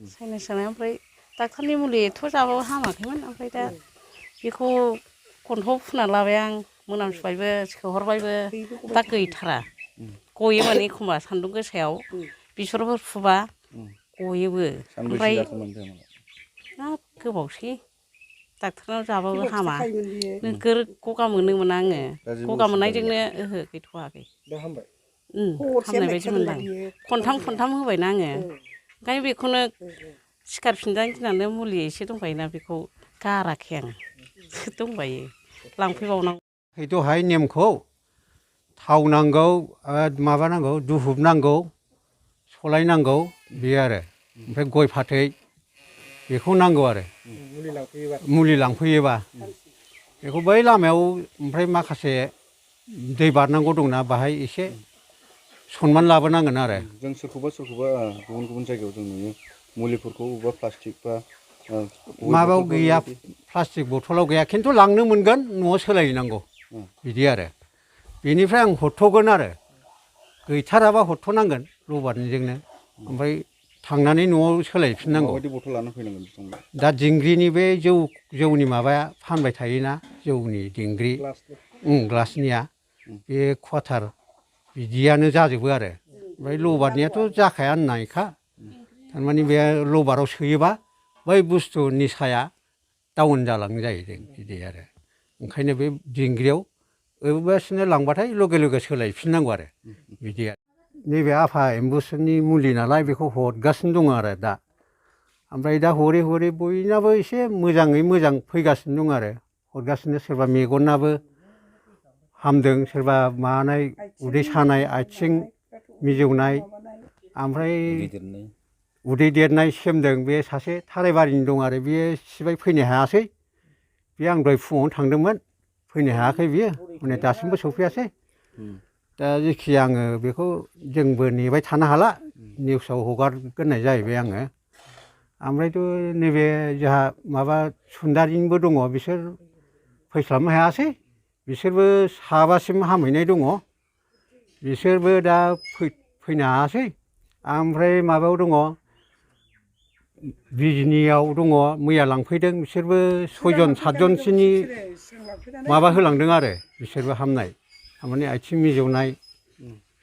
sinus जानाय ओमफ्राय डाक्टारनि मुलिथ' जाबाबो हामाखैमोन ओमफ्राय दा बेखौ खनथाम फुनना लाबाय आं मोनामसुबायबो सोहरबायबो दा गैथारा गयोमोन एखमबा सान्दुं गोसायाव बेसरफोर फुबा गयोबो ओमफ्राय हाब गोबावसै डाक्टारनाव जाबाबो हामा नोगोर गगा मोनोमोन आङो गगा मोननायजोंनो ओहो गैथ'वाखै हामनाय बायदि मोनदां खनथाम होबायना आङो ओंखायनो बेखौनो सिखारफिनजानो गिनानै मुलि एसे दंखायोना बेखौ गाराखै आं दंबायो लांफैबावनांगौ दहाय नेमखौ थाव नांगौ माबा नांगौ दुहुब नांगौ सलाय नांगौ बे आरो ओमफ्राय गय फाथै बेखौ नांगौ आरो मुलि लांफैयोबा बेखौ बै लामायाव ओमफ्राय माखासे दै बारनांगौ दंना बाहाय एसे सनमान लाबोनांगोन आरो जों सोरखौबा गुबुन गुबुन जायगायाव जों नुयो मुलिफोरखौ बबेबा प्लास्टिक बा माबायाव गैया प्लास्टिक बथलाव गैया खिन्थु लांनो मोनगोन न'आव सोलायनांगौ बिदि आरो बेनिफ्राय आं हरथ'गोन आरो गैथाराबा हरथ'नांगोन रबारनिजोंनो ओमफ्राय थांनानै न'आव सोलायफिननांगौ माबायदि बथल लाना फैनांगोन बिथांमोना दा दिंग्रिनि बे जौनि माबाया फानबाय थायोना जौनि दिंग्रि ग्लासनिया बे क्वाटार बिदियानो जाजोबो आरो ओमफ्राय लबारनियाथ' जाखाया होननायखा थारमाने बे लबाराव सोयोबा बै बुस्थु निसाया डाउन जालाङो जाहैदों बिदि आरो ओंखायनो बे दिंग्रियाव ओबासिनो लांबाथाय लगे लगे सोलायफिननांगौ आरो बिदि आरो नैबे आफा एम्बुसनि मुलि नालाय बेखौ हरगासिनो दङ आरो दा ओमफ्राय दा हरै हरै बयनाबो एसे मोजाङै मोजां फैगासिनो दं आरो हरगासिनो सोरबा मेगनाबो हामदों सोरबा मानाय उदै सानाय आथिं मिजौनाय ओमफ्राय उदै देरनाय सेमदों बे सासे थारायबारिनि दं आरो बे सिबाय फैनो हायासै बे आं दहाय फुङावनो थांदोंमोन फैनो हायाखै बियो माने दासिमबो सौफैयासै दा जेखि आङो बेखौ जोंबो नेबाय थानो हाला निउसाव हगारग्रोनाय जाहैबाय आङो ओमफ्रायथ' नैबे जोंहा माबा सुन्दारिनिबो दङ बिसोर फैस्लाबनो हायासै बिसोरबो साबासिम हामहैनाय दङ बिसोरबो दा फैनो हायासै ओमफ्राय माबायाव दङ बिजनियाव दङ मैया लांफैदों बिसोरबो 6 7जनसोनि माबा होलांदों आरो बिसोरबो हामनाय थारमाने आथिं मिजौनाय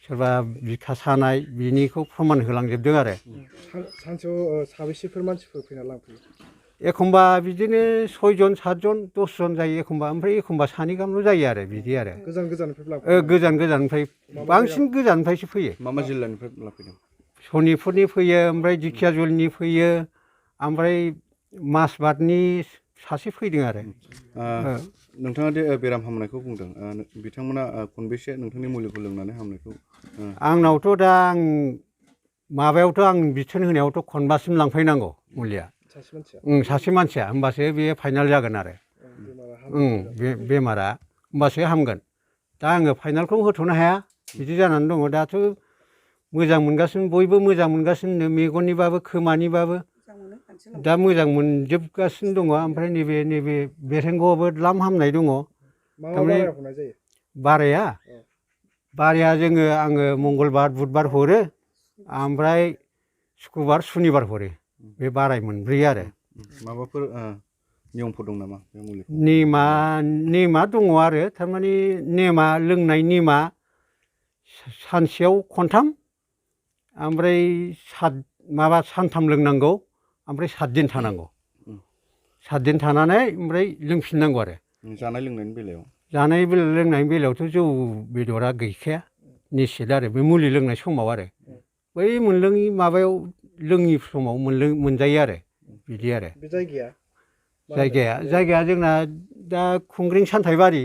सोरबा बिखा सानाय बिनिखौ प्रमान होलांजोबदों आरो सानसेयाव साबेसेफोर मानसिफोर फैना लांफैयो एखमबा बिदिनो 6 जन 7 जन 10 जन जायो एखमबा ओमफ्राय एखमबा सानै गाहामल' जायो आरो बिदि आरो गोजाननिफ्राय बांसिन गोजाननिफ्रायसो फैयो मा जिल्लानिफ्राय लांफैदों सनितपुरनि फैयो ओमफ्राय दिखियाजुलिनि फैयो ओमफ्राय माजबाटनि सासे फैदों आरो नोंथाङा दे बेराम हामनायखौ बुंदों बिथांमोना खनबेसे नोंथांनि मुलिखौ लोंनानै हामनायखौ आंनावथ' दा आं माबायावथ' आं बिथोन होनायावथ' खनबासिम लांफैनांगौ मुलिया सासे मानसिया होमबासो बे फाइनाल जागोन आरो बे बेमारा होमबासो हामगोन दा आङो फाइनालखौ होथ'नो हाया बिदि जानानै दङ दाथ' मोजां मोनगासिनो बयबो मोजां मोनगासिनो मेगननिबाबो खोमानिबाबो दा मोजां मोनजोबगासिनो दङ ओमफ्राय नैबे बेरेंग'आवबो द्लाम हामनाय दङ बाराया आङो मंगलबार बुधबार हरो ओमफ्राय सुक्रबार सुनिबार हरो बे बाराय मोनब्रै आरो माबाफोर नियमफोर दं नामा बे मुलिखौ नेमा दङ आरो थारमाने नेमा लोंनाय नेमा सानसेयाव खनथाम ओमफ्राय सानथाम लोंनांगौ ओमफ्राय 7 दिन थानांगौ 7 दिन थानानै ओमफ्राय लोंफिननांगौ आरो जानाय लोंनायनि बेलायाव जानाय लोंनायनि बेलायावथ' जौ बेदरा गैखाया निषेध आरो बे मुलि लोंनाय समाव आरो बै मोनलोङि माबायाव लोङि समाव मोनजायो आरो बिदि आरो बे जायगाया जोंना दा खुंग्रिं सानथाइबारि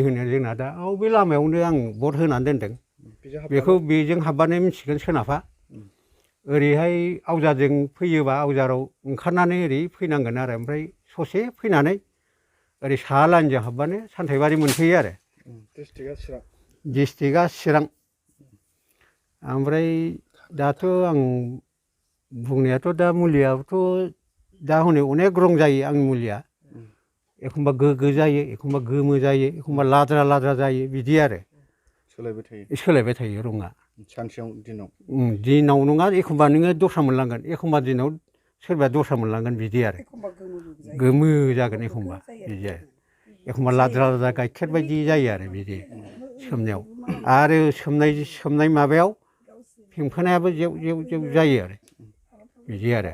होनो जोंना दा बे लामायावनो आं बर्ड होनानै दोनदों बेखौ बेजों हाबबानो मिथिगोन सोनाबहा ओरैहाय आवजाजों फैयोबा आवजाराव ओंखारनानै ओरै फैनांगोन आरो ओमफ्राय ससे फैनानै ओरै साहा लाइनजों हाबबानो सानथाइबारि मोनफैयो आरो डिस्ट्रिक्टआ चिरां ओमफ्राय दाथ' आं बुंनायाथ' दा मुलियाथ' दा हनै अनेक रं जायो आंनि मुलिया एखमबा गोग्गो जायो एखमबा गोमो जायो एखमबा लाद्रा जायो बिदि आरो सोलायबाय थायो रङा सानसेयाव दिनाव दिनाव नङा एखमबा नोङो दस्रा मोनलांगोन एखमबा दिनाव सोरबा दस्रा मोनलांगोन बिदि आरो गोमो जागोन एखमबा बिदि आरो एखमबा लाद्रा लाद्रा गाइखेर बायदि जायो आरो बिदि सोमनायाव आरो सोमनाय माबायाव फेंफोनायाबो जेव जेव जेव जायो आरो बिदि आरो